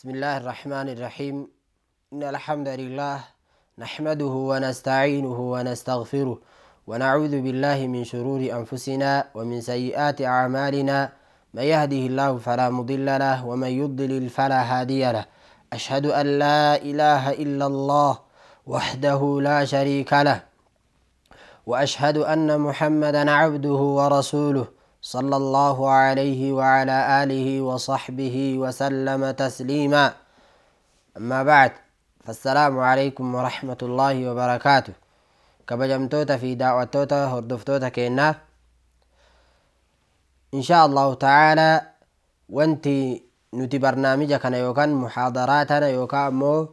بسم الله الرحمن الرحيم. إن الحمد لله نحمده ونستعينه ونستغفره ونعوذ بالله من شرور أنفسنا ومن سيئات أعمالنا. من يهده الله فلا مضل له ومن يضلل فلا هادي له. أشهد أن لا إله إلا الله وحده لا شريك له، وأشهد أن محمدا عبده ورسوله صلى الله عليه وعلى آله وصحبه وسلم تسليما. أما بعد، فالسلام عليكم ورحمة الله وبركاته. كبجمتوتا في دعوتوتا هردفتوتا كينا إن شاء الله تعالى. وانتي نتي برنامجك يوكان محاضراتنا يوكان مو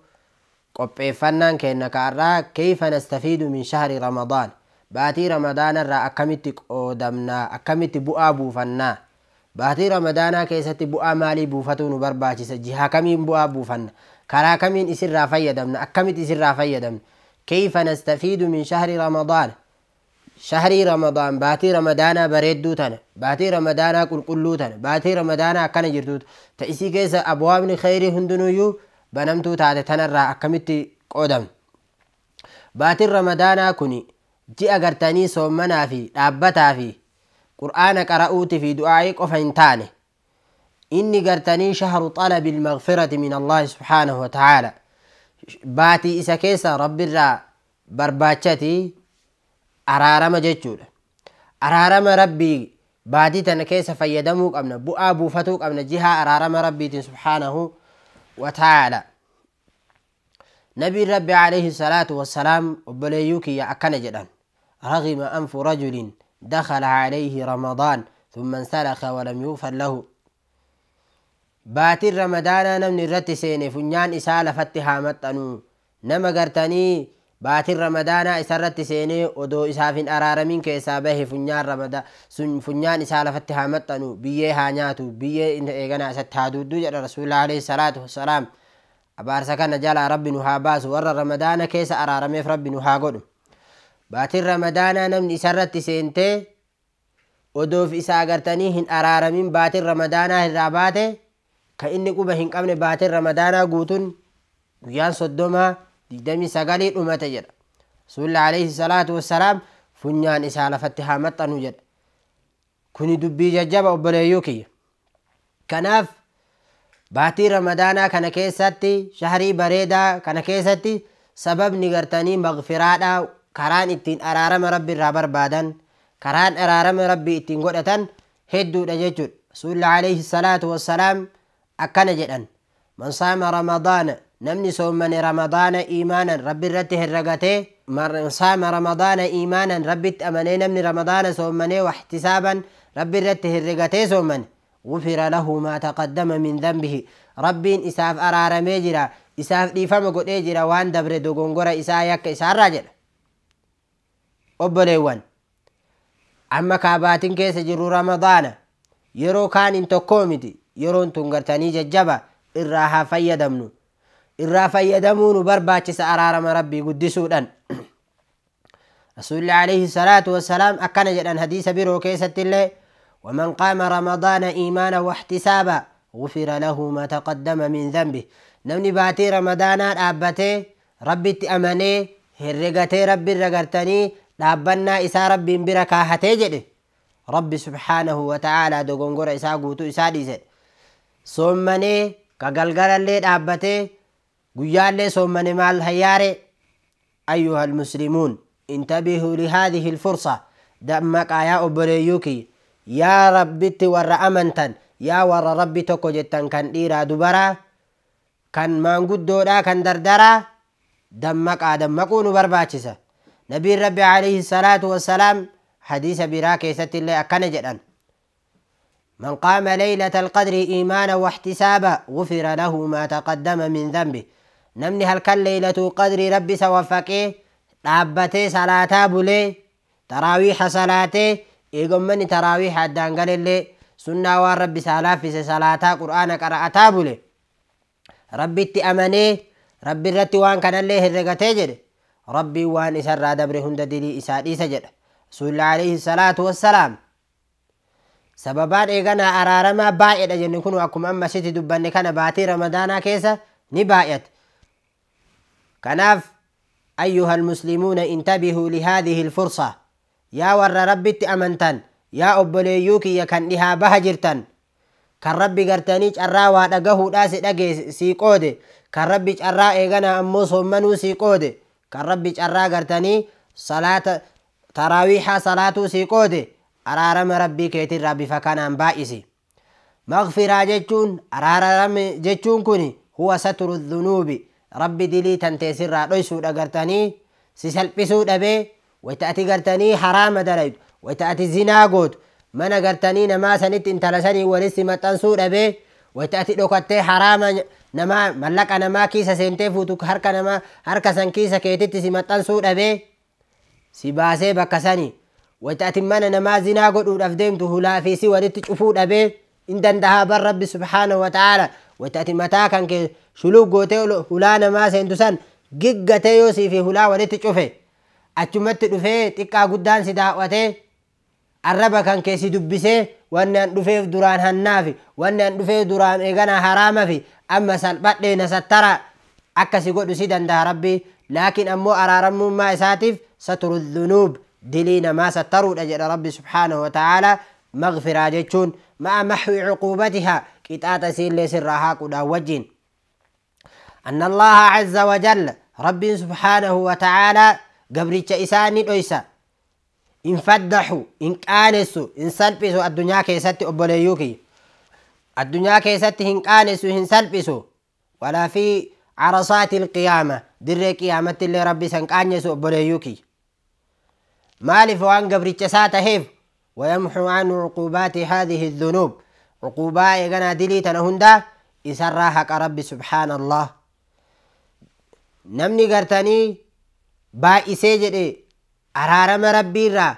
qopheeffannaan keenya kaarraa كيف نستفيد من شهر رمضان. Baatii ramadaana irraa akkamitti qoodamnaa, akkamitti bu'aa buufannaa, baatii ramadaanaa keessatti bu'aa maalii buufatuu nu barbaachisa, jiha kamiin bu'aa buufanna, karaa kamiin isirraa fayyadamna, akkamitti isirraa fayyadamna. كيف نستفيد من شهر رمضان. Shahrii ramadaan, baatii ramadaanaa bareedduu tana, baatii ramadaanaa qulqulluu tana, baatii ramadaanaa akkana jirtu ta isii keessa abwaabni khayrii hundinuyyuu banamtuu taate tanarraa akkamitti qoodamna. Baatiin ramadaanaa kun ji'a gartanii soommanaa fi dhaabbataa fi qur'aana qara'uutii fi du'aa'ii qofa hin taane, inni gartanii shahru xalabi ilmagfirati min Allaahi subhaanahu wa ta'aala. Baatii isa keessa rabbirraa barbaachati araarama jechuudha. Araarama rabbii baatii tana keessa fayyadamuu qabna, bu'aa buufatuu qabna jihaa araarama rabbiitiin subhaanahu wa ta'aala. Nabiin rabbi alayhi salaatu wassalaam, obboleeyyuu kiyya, akkana jedhan: رغم أنف رجل دخل عليه رمضان ثم انسلخ ولم يغفر له. Baatiin ramadaanaa namni irratti seene funyaan isaa lafatti haa maxxanuu. Nama gartanii baatiin ramadaanaa isarratti seenee odoo isaaf hin araaramin keessaa bahe, funyaan ramada sun funyaan isaa lafatti haa maxxanu, biyyee haa nyaatu, biyyee eeganaa isatti haa duudduu jedha rasuulli alayhi salaatu wassalaam. Abaarsa kana jalaa rabbi nu haa baasu, warra ramadaana keessa araarameef rabbi nu haa godhu. Baatiin ramadaanaa namni isarratti seentee odoof isaa agartanii hin araaramin baatiin ramadaanaa irraa baate, ka inni quba hin qabne baatiin ramadaanaa guutuun guyyaan 30 29 dhumate jedha rasuulli alayhi salaatu wassalaam. Funyaan isaa lafatti haa maxxanu jedha. Kuni dubbii jajjaba, obboleeyyuu kiyya. Kanaaf baatii ramadaanaa kana keessatti, shahrii bareedaa kana keessatti, sababni gartanii magfiraadha, karaan ittiin araarama rabbi irraa barbaadan, karaan araarama rabbii ittiin godhatan hedduudha jechuudha. Rasuulli alayhi salaatu wassalaam akkana jedhan: من صام رمضان, namni soommane ramadaana iimaanan, rabbi irratti herragatee, من صام رمضان إيمانا, rabbitti amanee namni ramadaana soommanee, واحتسابا, rabbi irratti herregatee soommane, غفر له ما تقدم من ذنبه, rabbiin isaaf araaramee jira, isaaf dhiifama godhee jira waan dabre dogongora isaa, yakka isaarraa jedha. Obboleewwan, amma kaabaatiin keessa jiru ramadaana yeroo kaan hin tokkoo miti. Yeroon tun gartanii jajjaba, irraa haa fayyadamnu. Irraa fayyadamuu nu barbaachisa araarama rabbii guddisuudhaan. Rasuulli alayhi salaatu wassalaam akkana jedhan hadiisa biroo keessatti illee: ومن قام رمضان إيمانا واحتسابا غفر له ما تقدم من ذنبه. Namni baatii ramadaanaa dhaabbatee, rabbitti amanee, herregatee, rabbi irra gartanii dhaabbannaa isaa rabbiin bira kaahatee jedhe, rabbi subhaanahu wa ta'aalaa dogongora isaa guutuu isaa dhiise. Soommanee ka galgalallee dhaabbatee guyyaallee soommane maal hayyaare? أيها المسلمون، انتبهوا لهذه الفرصة. Dammaqaa yaa obboleeyyuu kiyya, yaa rabbitti warra amantan, yaa warra rabbi tokko jettan, kan dhiiraa dubaraa, kan maanguddoodhaa, kan dardaraa, dammaqaa, dammaquu nu barbaachisa. Nabiin rabbi alayhi salaatu wassalaam hadiisa biraa keessatti illee akkana jedhan: من قام ليلة القدر إيمانا واحتسابا غفر له ما تقدم من ذنبه. Namni halkan leeylatuu qadrii rabbi isa waffaqee dhaabbatee salaataa bulee, taraawiixa salaatee, eegommanni taraawiixa addaan galellee sunnaa waan rabbi isaa laaffise salaataa, qur'aana qara'ataa bule, rabbitti amanee, rabbi irratti waan kanallee herregatee jedhe, rabbiin waan isarraa dabre hunda dilii isaa dhiisa jedha rasuulli alayhi salaatu wassalaam. Sababaan eeganaa araaramaa baay'eedha jenne kun akkuma amma sitti dubbanne kana baatii ramadaanaa keessa ni baay'ate. Kanaaf أيها المسلمون انتبهوا لهذه الفرصة yaa warra Rabbitti amantan, yaa obboleeyyuu kiyya kan dhihaa baha jirtan, kan Rabbi gartanii carraa waa dhagahuudhaa si dhagee sii qoode, kan Rabbi carraa eeganaa ammoo soommanuu sii qoode, kan Rabbi carraa gartanii salaata taraawiixaa salaatuu sii qoode, araarama Rabbii keetirraa bifa kanaan baay'isi. Maghfiraa jechuun araarama jechuun kun huwa satru dhunuubi, Rabbi dilii tanteesirraa dhoysuudha gartanii si salphisuu dhabee wayta ati gartanii haraama dalaytu, wayta ati zinaa gootu, mana gartanii namaa sanitti intala sanii walitti maxxansuu dhabee, wayta ati dhokattee haraama namaa mallaqa namaa kiisa seentee fuutu harka namaa harka san kiisa keetitti si maxxansuu dhabee si baasee bakka sanii, wayta ati mana namaa zinaa godhuudhaaf deemtu hulaa fi si walitti cufuu dhabee in dandahaa bar Rabbi subhaanahu wa ta'aala. Wayta ati mataa kan kee shuluu gootee hulaa namaa seentu san giggatee yoo sii fi hulaa walitti cufe achumatti dhufee xiqqaa guddaan si daawwatee arraba kan kee si dubbisee wanni an dhufeef duraan hannaafi, wanni an dhufeef duraan eeganaa haraamafi, amma salphadhee na sattara akka si godhu si danda'a Rabbi. Laakiin ammoo araaramummaa isaatiif satru dhunuub dilii namaa sattaruudha jedha Rabbi subhaanahu wa ta'aala. Maghfiraa jechuun ma'a maxwi cuquubatihaa qixaaxa isiillee sirraa haaquudhaan wajjin. أن الله عز وجل رب سبحانه وتعالى قبرتش إساني دويسا إن فدحوا إن قانسوا إن سلبسوا الدنيا كيستي أبوليوكي الدنيا كيستي إن قانسوا إن سلبسوا ولا في عرصات القيامة در قيامة اللي ربي سنقانسوا أبوليوكي مالف وان قبرتش ساتهيف ويمحو عنه عقوبات هذه الذنوب عقوبة يغنى دلي تنهندا إسراحك ربي سبحان الله. Namni gartanii baay'isee jedhe araarama Rabbiirraa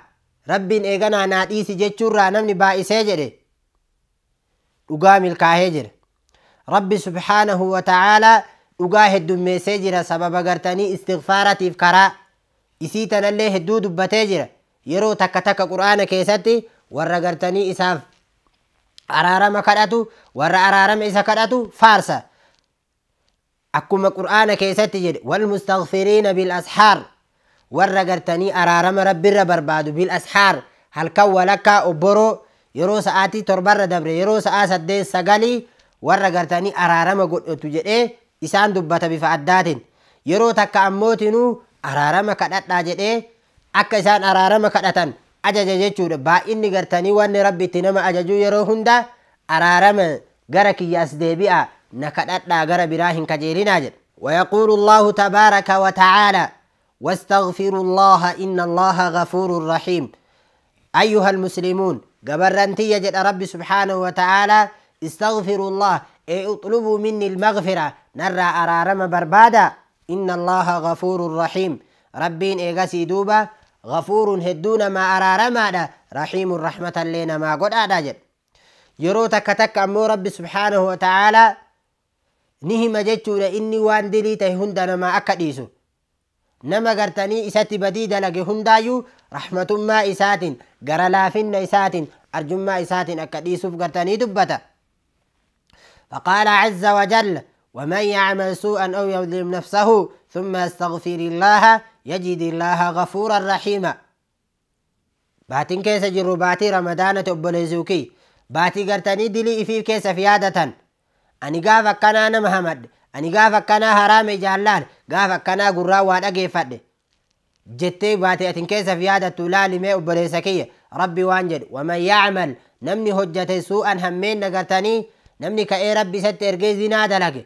Rabbiin eeganaa naa dhiisi jechuurraa namni baay'isee jedhe dhugaa milkaa'ee jira. Rabbi subhaanahu wa ta'aalaa dhugaa heddummeessee jira sababa gartanii istighfaaratiif karaa isii tanallee hedduu dubbatee jira. Yeroo takka takka qur'aana keessatti warra gartanii isaaf araarama kadhatu warra araarama isa kadhatu faarsa. Akkuma qur'aana keessatti jedhe walmustaghfiriina bil ashaar warra gartanii araarama Rabbirra barbaadu bil ashaar halkan walakkaa obboroo yeroo sa'aatii 7 dabre yeroo sa'aa 8 9 warra gartanii araarama godhatu jedhee isaan dubbata bifa addaatiin. Yeroo takka ammootinuu araarama kadhadhaa jedhee akka isaan araarama kadhatan ajaja jechuudha. Baay'inni gartanii wanni Rabbi itti nama ajaju yeroo hunda araarama gara kiyya as deebi'a na kadhadhaa gara biraa hin kajeelinaa jedha. ويقول الله تبارك وتعالى واستغفروا الله إن الله غفور رحيم. أيها المسلمون قبرنتي يجد ربي سبحانه وتعالى استغفروا الله أي اطلبوا مني المغفرة نرى أرارم بربادا إن الله غفور رحيم. ربين إيغاسي دوبا غفور هدون ما أرارما رحيم رحمة لنا ما قد أداجد. يرو تك أمو ربي سبحانه وتعالى نهم جتشورا إني وان دليته هندنا ما أكديسو نما قرتني إساتي بديدة لقي هندايو رحمة ما إسات قرلافن إسات أرجم ما إسات أكديسو قرتني دبتا. فقال عز وجل ومن يعمل سوءا أو يظلم نفسه ثم يستغفر الله يجد الله غفورا رحيما. باتين كيس جرو باتي رمضان تبوليزوكي باتي قرتني دلي إفيف كيس فيادة ani gaaf akkanaa nama hamadhe, ani gaaf akkanaa haraame jaallaan, gaaf akkanaa gurraa waa dhageeffadhe jettee baate atin keessa fi yaadattu laalimee obboleessa kiyya. Rabbi waan jedhu waman yacmal namni hojjate suu'an hammeen gartanii namni ka'ee Rabbi isatti ergee zinaa dalage,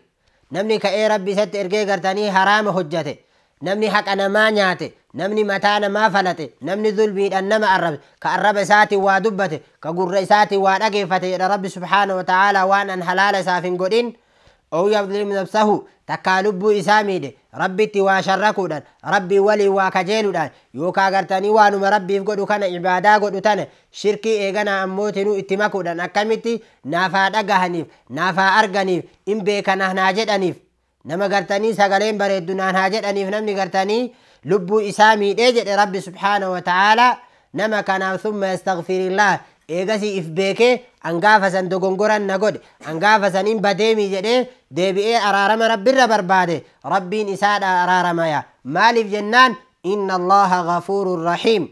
namni ka'ee Rabbi isatti ergee gartanii haraama hojjate, namni haqa namaa nyaate, namni mataa namaa falate, namni zulmiidhaan nama arrabe, ka arraba isaatiin waa dubbate, ka gurra isaatiin waa dhageeffate jedha Rabbi subhaanahu wa ta'aala waan an halaala isaaf hin godhin. أو يظلم نفسه takkaa lubbuu isaa miidhe Rabbitti waa sharrakuudhaan Rabbii waliin waa kajeeluudhaan yookaa gartanii waanuma Rabbiif godhu kana ibaadaa godhu tana shirkii eeganaa ammootinuu itti makuudhaan akkamitti naafaa dhagahaniif naafaa arganiif in beekana naa jedhaniif nama gartanii sagaleen bareeddu naan haa jedhaniif namni gartanii lubbuu isaa miidhee jedhe Rabbi subhaanahu wa ta'aalaa nama kanaaf thumma yastaghfirillah Eegasii if beekee angaafa san dogongoran na godhe, angaafa san hin badeemii jedhee deebi'ee araarama rabbirra barbaade, rabbiin isaadha araaramaya. Maaliif jennaan inna allaha ghafuurun rahiim.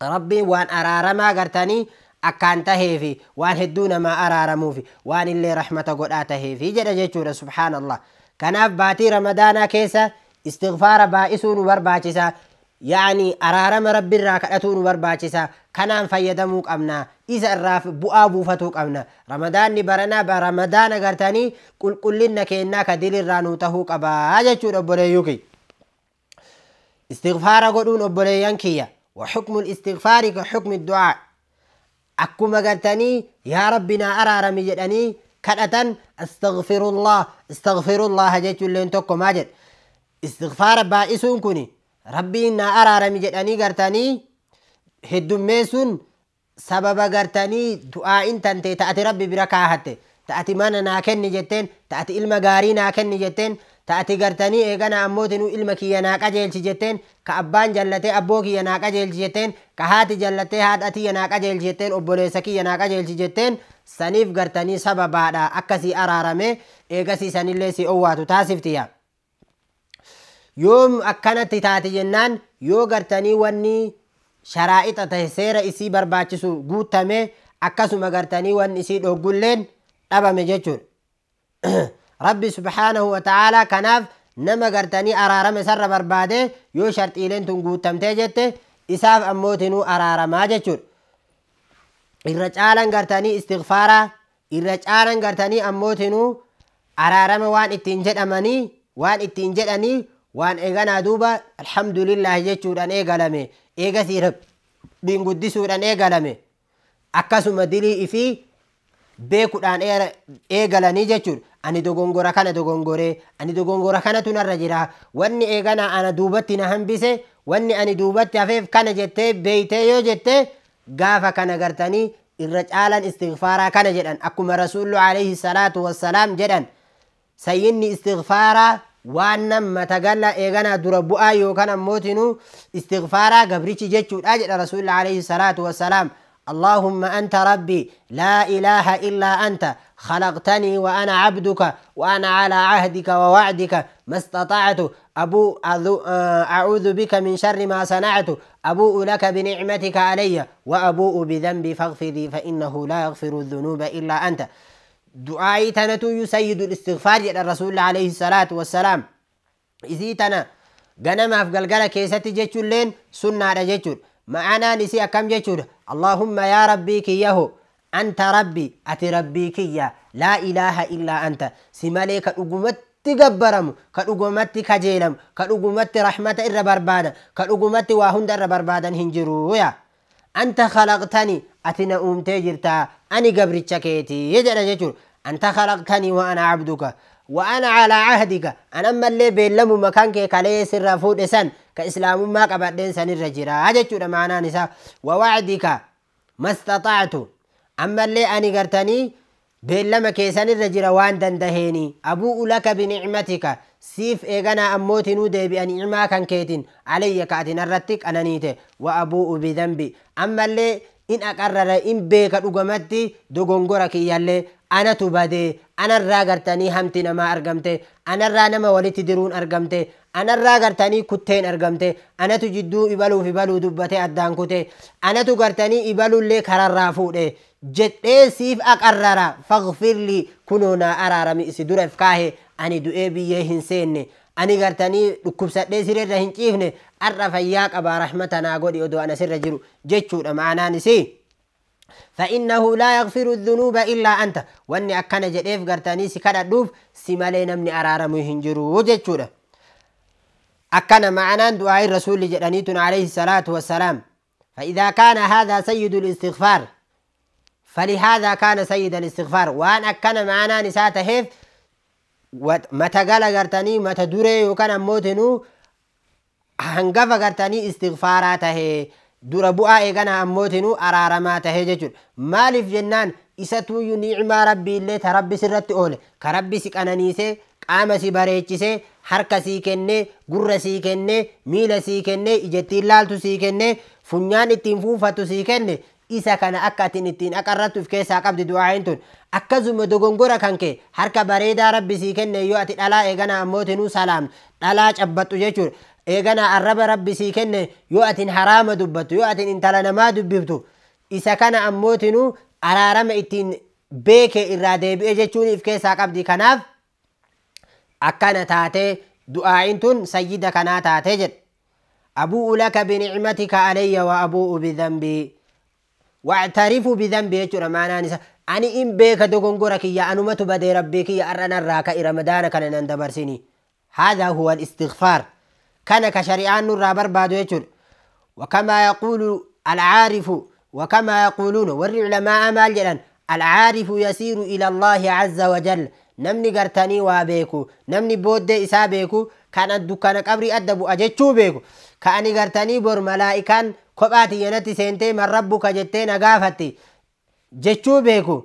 Rabbiin waan araaramaa gartanii akkaan taheefi waan hedduu namaa araaramuufi waan illee rahmata godhaa taheefi jedha jechuudha. Subhaanallah. Kanaaf baatii ramadaanaa keessa istighfaara baay'isuu nu barbaachisa. Yaani araarama rabbirraa kadhatuu nu barbaachisa. Kanaan fayyadamuu qabna, isa irraa bu'aa buufatuu qabna. Ramadaanni baranaa ramadaana gartanii qulqullinna keennaa ka dilirraa nuu tahuu qabaa jechuudha. Obboleeyyuu kiyya, istighfaara godhuun, obboleeyyan kiyya, وحكم الاستغفار كحكم الدعاء. akkuma gartanii yaa rabbi naa araarami jedhanii kadhatan, astaghfirullah astaghfirullah jechuulleen tokko maa jedhe. Istighfaara baay'isuun kun, rabbiin naa araarami jedhanii gartanii heddummeessuun, sababa gartanii du'aa'in tante ta'ati rabbi bira kaahatte, ta'ati mana naa kenni jetteen, ta'ati ilma gaarii naa kenni jetteen, ta'ati gartanii eegana ammootinuu ilma kiyya naa qajeelchi jetteen, ka abbaan jallatee abboo kiyya naa qajeelchi jetteen, ka haati jallatee haadha tiyya naa qajeelchi jetteen, obboleessa kiyya naa qajeelchi jetteen, saniif gartanii sababaadha akkasii araarame eegasii sanillee si owwaatu taasiftiya. Yoom akkanatti taate jennaan, yoo gartanii wanni sharaa'ixa tahe seera isii barbaachisu guutame, akkasuma gartanii wanni isii dhoggulleen dhabame jechuudha. Rabbi subhaanahu wa ta'aalaa kanaaf nama gartanii araarame sarra barbaade, yoo sharxiileen tun guutamtee jette, isaaf ammootinuu araaramaa jechuudha. Irra caalan gartanii istighfaaraa, irra caalan gartanii ammootinuu araarama waan ittiin jedhamanii, waan ittiin jedhanii, waan eeganaa duuba alhamdulillahi jechuudhaan eegalame, eegasii rabbiin guddisuudhaan eegalame, akkasuma dilii ifii beekuudhaan eegalanii jechuudha. Ani dogongora kana dogongoree, ani dogongora kanatu narra jira, wanni eeganaa ana duubatti na hambise, wanni ani duubatti hafeef kana jettee beeytee yoo jette, gaafa kana gartanii irra caalan istighfaaraa kana jedhan. Akkuma rasuullu alayhi salaatu wassalaam jedhan, sayyinni istighfaaraa waan nam matagalla eeganaa dura bu'aa yookaan ammootinuu istighfaaraa gabrichi jechuudha jedha rasuulli alayhi salaatu wassalaam. اللهم أنت ربي لا إله إلا أنت، خلقتني وأنا عبدك، وأنا على عهدك ووعدك ما استطعت، أبو أعوذ بك من شر ما صنعت، أبوء لك بنعمتك علي وأبوء بذنبي فاغفر لي فإنه لا يغفر الذنوب إلا أنت. دعائي تنتو سيد الاستغفار الرسول عليه الصلاة والسلام. إذي تنا ganamaaf galgala keessatti jechuulleen sunnaadha jechuudha. Ma'anaan isii akkam jechuudha? Allahumma, yaa rabbii kiyyaho, anta rabbi, ati rabbii kiyya, laa ilaaha illaa anta, si malee ka dhugumatti gabbaramu, ka dhugumatti kajeelamu, ka dhugumatti rahmata irra barbaadan, ka dhugumatti waa hunda irra barbaadan hin jiru. Yaa anta khalaqtani, ati na uumtee jirtaa, ani gabricha keetii jedha jechuudha. Anta khalaqtanii wa ana abduka وأنا على عهدك، أنا أما اللي بيلمو مكان كي كالي سر فود سن كإسلام ما قبل سن الرجرا أجتشو معنا نساء، ووعدك ما استطعت، أما اللي أني قرتني بيلما كي سن الرجرا وان دندهيني، أبوء لك بنعمتك، سيف إيغانا أموت نودي بأن نعما كان كيتين علي كاتين الرتك أنا نيته، وأبوء بذنبي، أما اللي إن أقرر إن بيك أقمتي دوغنغورك يالي anatu badee, anarraa gartanii hamti namaa argamte, anarraa nama walitti diruun argamte, anarraa gartanii kutteen argamte, anatu jidduu ibaluuf ibaluu dubbate addaan kute, anatu gartanii ibalullee kararraa fuudhe jedhee siif aqarrara. Faghfirlii, kunoo naa araarami. Isi dura if kaahe ani du'ee biyyee hin seenne, ani gartanii dhukkubsadhee sireerra hin ciifne, arra fayyaa qabaa, rahmata naa godhi odoo ana sirra jiru jechuudha ma'anaan isii. فإنه لا يغفر الذنوب إلا أنت. واني أكنا جديف غرتاني سكرا دوف سمالي نمني أرارمو هنجرو جتشورا. أكنا معنا دعاء الرسول جدانيتنا عليه الصلاة والسلام. فإذا كان هذا سيد الاستغفار، فلهذا كان سيد الاستغفار، وأن أكنا معنا نساء هيف متى قال غرتاني متى دوري وكان موتنو هنقف غرتاني استغفاراته dura bu'aa eegana ammootinuu araaramaa tahee jechuudha. Maaliif jennaan isatuyyuu ni'maa rabbii illee ta rabbi sirratti oole, ka rabbi si qananiisee, qaama si bareechisee, harka sii kennee, gurra sii kennee, miila sii kennee, ija ittiin laaltu sii kennee, funyaan ittiin fuufattu sii kenne. Isa kana akka atin ittiin aqarrattuuf keessaa qabdi du'aayin tun. Akkasuma dogongora kan kee harka bareedaa rabbi sii kenne yoo ati dhalaa eegana ammootinuu salaam dhalaa cabbattu jechuudha. Eegana arraba rabbi sii kenne yoo atin haraama dubbattu, yoo atin intala namaa dubbiftu, isa kana ammootinuu araarama ittiin beeke irraa deebi'e jechuun if keessaa qabdi. Kanaaf akkana taatee du'aayin tun sayyida kanaa taatee jedha. Abu'u laka binicmatika alayya wa abu'u bidhanbii واعترفوا بذنبي يجور معنا نسا أني إن بيك دوغنغورا كيا أنومتو بدي ربي كيا أرنا الراكا رمضان كان نندبرسيني. هذا هو الاستغفار. كان كشريعان نور بربادو يجور. وكما يقول العارف وكما يقولون والعلماء مال جلان العارف يسير إلى الله عز وجل. نمني قرتني وابيكو نمني بود إسابيكو كان الدكان قبري أدبو أجتشو بيكو كأني قرتني بور ملائكان kophaati yanatti seentee man rabbuka jettee na gaafatti jechuu beeku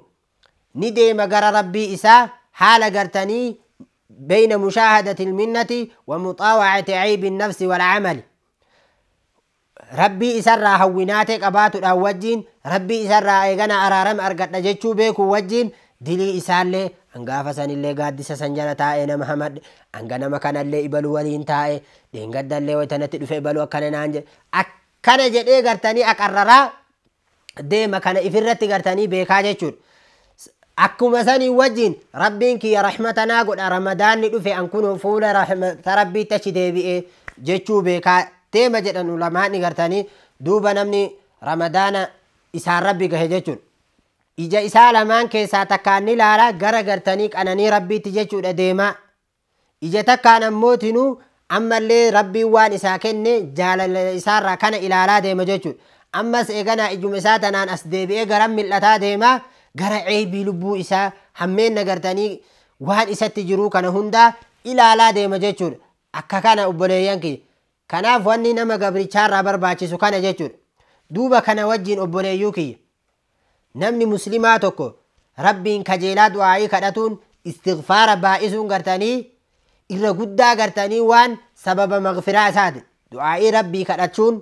ni deema gara rabbii isaa haala gartanii بين مشاهدة المنة ومطاوعة عيب النفس والعمل. ربي إسرى هويناتك أباتو الأوجين ربي إسرى إيغانا أرارم أرقد جتشو بيكو وجين دلي إسالي أنغافة سن اللي قادسة سنجنة تائي محمد أنغانا مكان اللي إبلو ولين تائي دينغد اللي ويتنتي دفع إبلو أكنا نانجل akkana jedhee gartanii aqarraraa deema kana ifirratti gartanii beekaa jechuudha. Akkuma sanii wajjin rabbiin kiyya rahmatanaa godha ramadaanni dhufe an kun fuula rahmata rabbiitti achi deebi'ee jechuu beekaa deema jedhan ulamaanni gartanii duuba namni ramadaana isaan rabbi gahe jechuudha. Ija isaa lamaan keessaa takkaan ni ilaala gara gartanii qananii rabbiitti jechuudha deema. Ija takkaan ammootinuu ammallee rabbiin waan isaa kenne jaalala isaarraa kana ilaalaa deema jechuudha. Ammas eeganaa ijuma isaa tanaan as deebi'ee gara mil'ataa deema gara ceebii lubbuu isaa hammeenna gartanii waan isatti jiruu kana hundaa ilaalaa deema jechuudha. Akka kana obboleeyyan kiyya. Kanaaf wanni nama gabrichaarraa barbaachisu kana jechuudha. Duuba kana wajjin obboleeyyuu kiyya. Namni muslimaa tokko rabbiin kajeelaa du'aayii kadhatuun istighfaara baay'isuun gartanii irra guddaa gartanii waan sababa magfiraa isaati. Du'aa'ii rabbii kadhachuun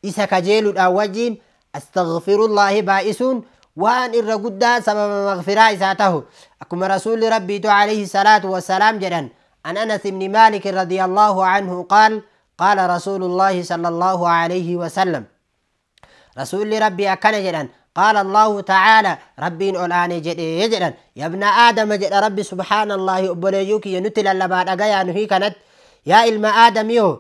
isa kajeeluudhaan wajjin astaghfirullaahi baay'isuun waan irra guddaa sababa magfiraa isaa tahu. Akkuma rasuulli rabbiitu alayhi salaatu wassalaam jedhan an Anas ibni Maalik radiyallahu anhu qaal qaala rasuulullaahi sallallahu alayhi wasallam. Rasuulli rabbii akkana jedhan قال الله تعالى ربين أولاني جدي يجدن يا ابن آدم جد ربي سبحان الله أبوليوك ينتل اللباد أغايا نهي كانت يا إلما آدم يو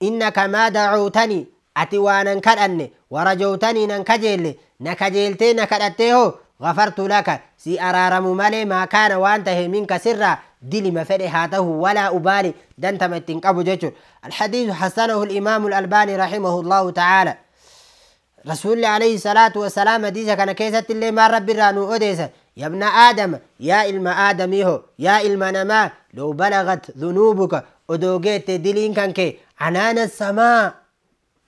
إنك ما دعوتني أتوانا كالأني ورجوتني ننكجيل نكجيلتي نكالأتيه غفرت لك سي أرارم مالي ما كان وانته منك سرا دلي ما فرحاته ولا أبالي دنت متنك أبو جيتشور. الحديث حسنه الإمام الألباني رحمه الله تعالى. رسول الله عليه الصلاة والسلام حديث كان كيسة اللي ما ربي رانو أديسة يا ابن آدم يا إلما آدميه يا إلما نما لو بلغت ذنوبك أدوغيت دلين كانك عنان السماء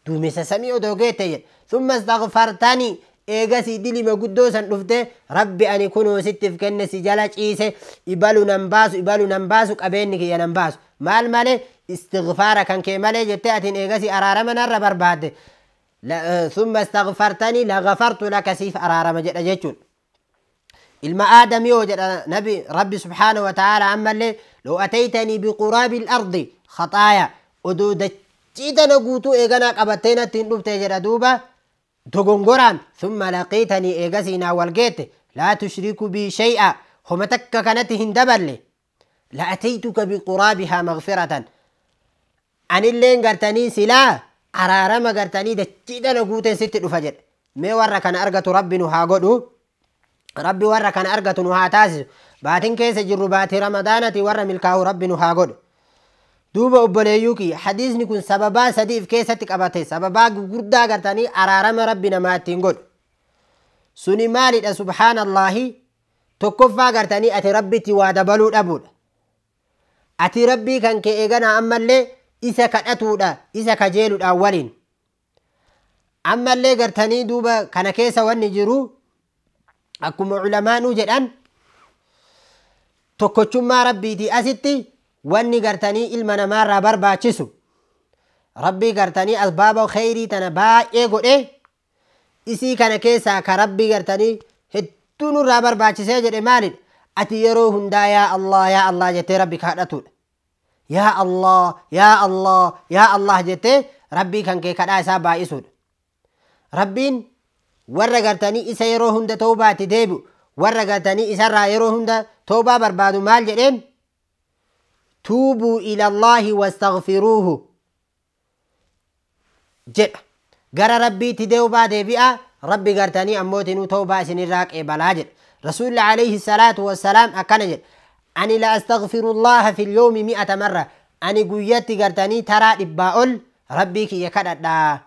دوميس سمي أدوغيت ثم استغفرتني إيغاسي دلي ما قدوسا نفته ربي أني كنو ست في كنسي جلج إيسي إبالو نمباسو إبالو نمباسو أبينك يا نمباسو مال مالي استغفارك كانك مالي جتأتين إيغاسي أرارمنا ربر بعد ثم استغفرتني لغفرت لك سيف أرارم جتون. إلما آدم يوجد نبي ربي سبحانه وتعالى أما اللي لو أتيتني بقراب الأرض خطايا أدود جيتنا قوتو إيغانا قبتين تندوب تجر دوبا دوغنغوران ثم لقيتني إيغاسينا والقيت لا تشرك بي شيئا هم تك كانت هندبل لأتيتك بقرابها مغفرة أن اللي انقرتني سلا araarama gartanii dachiidhana guuteen sitti dhufa jedhe. Mee warra kana argatu rabbi nu haa godhu. Rabbi warra kana argatu nu haa taasisu. Baatiin keessa jirru baatii ramadaanati warra milkaa'u rabbi nu haa godhu. Duuba obboleeyyuu kiyya hadiisni kun sababaa sadiif keessatti qabate sababaa gurguddaa gartanii araarama rabbi namaa ittiin godhu. Suni maalidha subhaanallaahi tokkoffaa gartanii ati rabbitti waa dabaluu dhabuudha. Ati rabbii kan kee eeganaa ammallee isa kadhatuudha isa kajeeluudhaan waliin. Ammallee gartanii duuba kana keessa wanni jiru akkuma culamaanuu jedhan tokkochummaa rabbiitii asitti wanni gartanii ilma namaarraa barbaachisu rabbii gartanii asbaaba kheyrii tana baay'ee godhe Isii kana keessaa ka Rabbii gartanii hedduu nurraa barbaachisee jedhe maalidha? Ati yeroo hundaa yaa Allah yaa Allah jettee Rabbi kadhatudha. Yaa Allah yaa Allah yaa Allah jettee Rabbii kan kee kadhaa isaa baay'isuudha. Rabbiin warra gartanii isa yeroo hunda toobaatti deebi'u, warra gartanii isarraa yeroo hunda toobaa barbaadu maal jedheen? Tuubuu ilallaahi wastaghfiruuhu jedha. Gara Rabbiitti deebaa deebi'a, Rabbi gartanii ammootinuu toobaa isinirraa qeebalaa jedha. Rasuulli alayhi salaatu wassalaam akkana jedha. Ani la astaghfirullaha fil yawmi 100 marra. Ani guyyatti gartanii taraa 100 ol Rabbii kiyya kadhadhaa.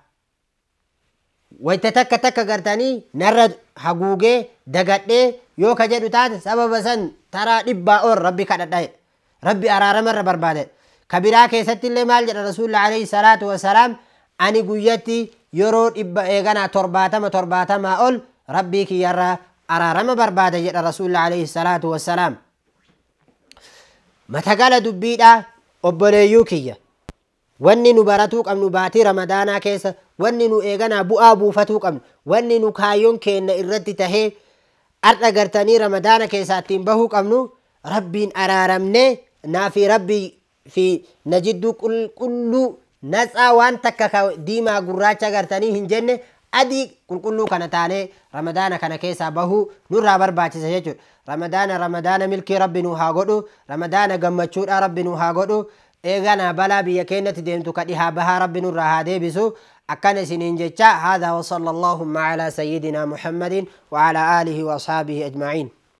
Wayta takka takka gartanii narra haguugee dagadhee yoo ka jedhu taate sababa san taraa 100 ol Rabbi kadhadha jedha. Rabbi araaramarra barbaade. Ka biraa keessatti illee maal jedha Rasuulli alayhi salaatu wassalaam? Ani guyyatti yeroo 100 eeganaa 70 70 ol Rabbii kiyyarraa araarama barbaade jedha Rasuulli alayhi salaatu wassalaam. Matagala dubbiidha obboleeyyuu kiyya. Wanni nu baratuu qabnu baatii Ramadaanaa keessa, wanni nu eeganaa bu'aa buufatuu qabnu, wanni nu kaayyoon keenna irratti tahee har'a gartanii Ramadaana keessaa ittiin bahuu qabnu Rabbiin araaramnee naa fi Rabbii fi na jidduu qulqulluu natsaa waan takka ka diimaa gurraacha gartanii hin jenne adii qulqulluu kana taanee Ramadaana kana keessaa bahuu nurraa barbaachisa jechuudha. Ramadaana Ramadaana milkii Rabbi nu haa godhu, Ramadaana gammachuudha Rabbi nu haa godhu. Eeganaa balaa biyya keenyatti deemtu ka dhihaa bahaa Rabbi nurraa haa deebisu. Akkana isiniin jecha haadha wa sallallahu alaa sayyidina Muhammadin wa alaa aalihi wa ashaabihi ajma'iin.